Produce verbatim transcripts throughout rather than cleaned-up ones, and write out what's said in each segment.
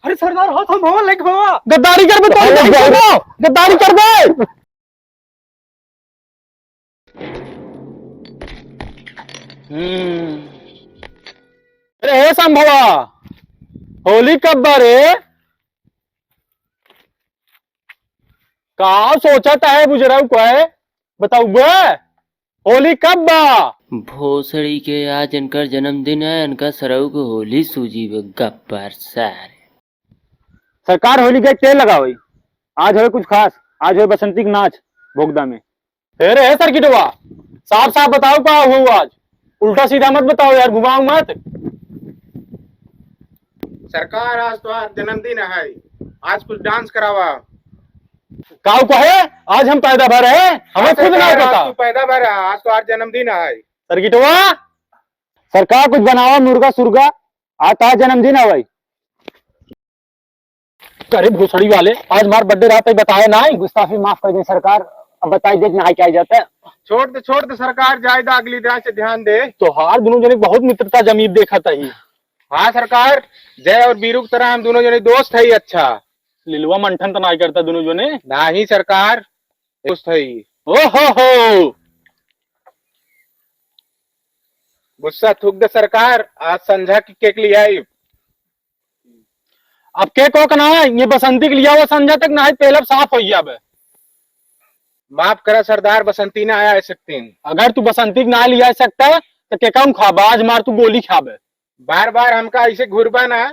अरे सरदार, हाथ हम हवा लेके हवा। गद्दारी करबे तो अरे नहीं बाप रे। करबो। गद्दारी करबे। हम्म। अरे हे संभवा, होली कब बा रे? का सोचत है बुजरऊ को है? बताउबे, होली कब बा? भोसड़ी के, आज इनकर जन्मदिन है, इनका सरऊ को होली सूझी बे, गब्बर सारे। सरकार, होली के तेल लगावई, आज होए कुछ खास, आज होए बसंती के नाच भोगदा में। हे रे, हे सर्किटवा, साफ साफ बताओ का हुआ आज? उल्टा सीधा मत बताओ यार, घुमाओ मत। सरकार, आज तोहार जन्मदिन है, आज कुछ डांस करावा। काऊ कहे? आज हम पैदा भर है, हमें हाँ, खुद ना सरकार, आज पता। तू पैदा भर है, आज तोहार जन्मदिन है। सर्किटवा, सरकार कुछ बनावा मुर्गा सुर्गा, आज तोहार जन्मदिन है भाई। करे भोसड़ी वाले, आज मार बर्थडे रहत है, बताया नाहीं। गुस्ताखी माफ कर दें सरकार, अब बताई देत नाहीं क्या जाता है। छोड़ दे, छोड़ दे सरकार, जाए दा, अगली दाई से ध्यान दे। तोहार दुनों जने बहुत मित्रता जमीर देखत ही। हाँ सरकार, जय और बीरू की तरह हम दुनों जने दोस्त है। अच्छा, लिलवा मंठन तो नाहीं करता दुनों जने? नाहीं सरकार, दोस्त है। ओ हो हो। गुस्सा थूक दे सरकार, आज संझा की केक ले आई। अब केक ओक ना, ये बसंती के लिया वो संझा तक ना है, पहले अब साफ हो गया अब। माफ करा सरदार, बसंती ना आया सकतीन। अगर तू बसंती के ना लिया सकता, तो केक हम खाबा, आज मार तू गोली खाबे। बार बार हमका ऐसे घुरबा ना,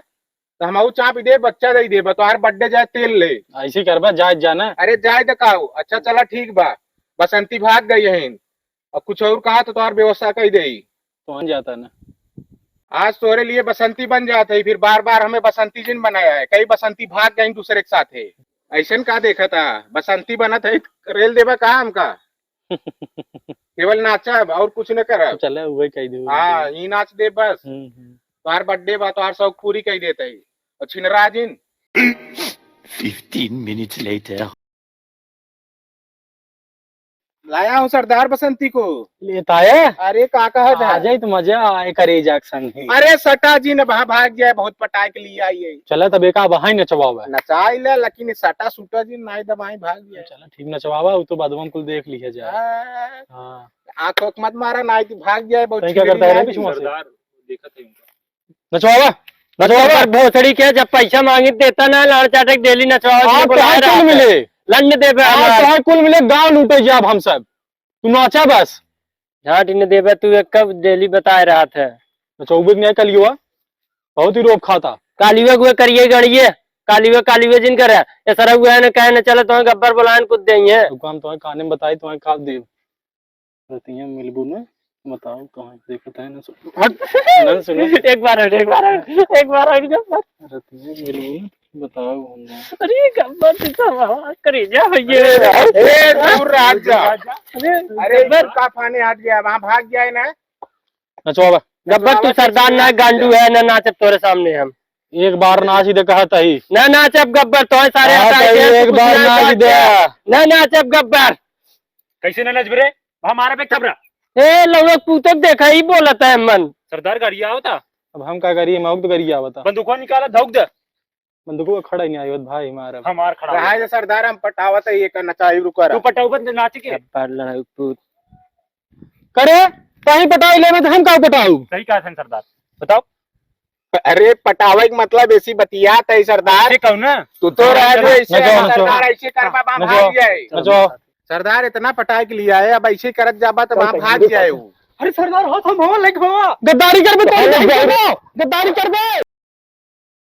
तो हम चाप दे, बच्चा दे दे, बतवार बर्थडे जाए तेल ले। ऐसे करबा, जाए जाना। अरे जाए तो काऊ, अच्छा चला ठीक बा, बसंती भाग गई है। अब कुछ और कहा तो तोहार व्यवस्था कई देई। कौन जाता ना? आज तोहरे लिए बसंती बन जात है, फिर बार बार हमें बसंती जिन बनाया है, कई बसंती भाग गई दूसरे के साथ है। ऐसन का देखा था, बसंती बनत है, रेल देबा का हमका? केवल नाचब और कुछ न करब। चला, उहे कह दे, उहे हाँ, कह दे। ई नाच दे बस। हम्म, हम्म। तोहार बर्थडे बा, तोहार शौक पूरी कई देते ही। और छिनरा जिन। Fifteen minutes later. लाया हूँ सरदार बसंती को। लेता है? अरे का कहा था? आ जाए तो मजा आए करेजा के संग ही। अरे सटा जिन, वहाँ भाग जाए, बहुत पटाए के लिए आई है। चला तब एक आ बहाई नचवावा। नचाई ले, लेकिन सटा सुटा जिन नाई दबाई भाग जाए। चला ठीक नचवावा, वो तो बाद में कुल देख लिया जाए। हाँ। हाँ। आँख ओख मत मारा, नाई तो भाग जाए, बहुत तैं क्या करता है रे पीछे से? सरदार देखत है उनका। नचवावा, नचवावा। अरे भोसड़ी के, जब पैसा मांगी देता ना, लाड़ चाटे के डेली नचवावा के आप बुलाए कहाँ कुल रहा था। मिले? लंड देबे आज हमार। कहाँ कुल मिले, गाँव लूटे जाब हम सब। तू नाचा बस। झाट इन्हें देबे तू, एक कब डेली बताए रहा था। नचौबे के नहीं कलियुआ, बहुत ही रोब खाता। कालिवे गुए करिए गणिए, कालिवे, कालिवे जिन करे। ये सारा हुआ है ना, कहे ना चलो, तुम्हें गब्बर बुलाए न कुछ देंगे। रुको, हम तुम्हें काने में बताई, तुम्हें का देब। रतिया मिलबू ना, बताओ, कहाँ देखत है ना, सुन-, हट, ना सुनो। एक बार हट, एक बार हट, एक बार हट, गब्बर। रतिया मिलबू ना, बताओ, हम ना। अरे, गब्बर, तू तो हमारा करेजा हो ये। ए, दूर रह जा। अरे, अरे, गब्बर। का पानी हट गया, वहाँ भाग गया है ना। नचवावा। गब्बर, तू सरदार ना, गांडू है ना, नाचब तोरे सामने हम। एक बार नाच ही दे, कहत ही। ना नाचब गब्बर, तोहे सारे हाँ, हटाई तो दे, एक कुछ बार ना नाच ही दे। ना नाचब गब्बर। कैसे ना नचबे रे? हमारा पे खबरा। ए, लौड़क पूतक देखा, ही बोलत है मन। सरदार गाड़ी आवता। अब हम का करिए, मौक तो करिए आवता। बंदूकवा निकाला, धौक दे। बंदूकवा खड़ा ही नहीं आवत भाई, मारब। हमार खड़ा रहा हो। है सरदार, हम पटावत है, ये का नचाई रुका तू रहा। पटाऊ बंद नाच के। गब्बर लड़ाऊ पूत। करे, तहीं पटाई लेबे तो हम का पटाऊ? सही कहा था सरदार, बताओ। अरे पटावे के मतलब ऐसी बतियात है सरदार। ऐसे कहू ना। तू तो रह जो ऐसे नचो, नचो। सरदार ऐसे करबा, वहाँ नचो, भाग जाए। नचो। सरदार इतना पटाए के लिए आए, अब ऐसे करत जाबा तो वहाँ भाग जाए वो। अरे सरदार, हाथ हम हवा लेके हवा। गद्दारी करबे तो अरे नहीं भाई। करबो। गद्दारी करबे।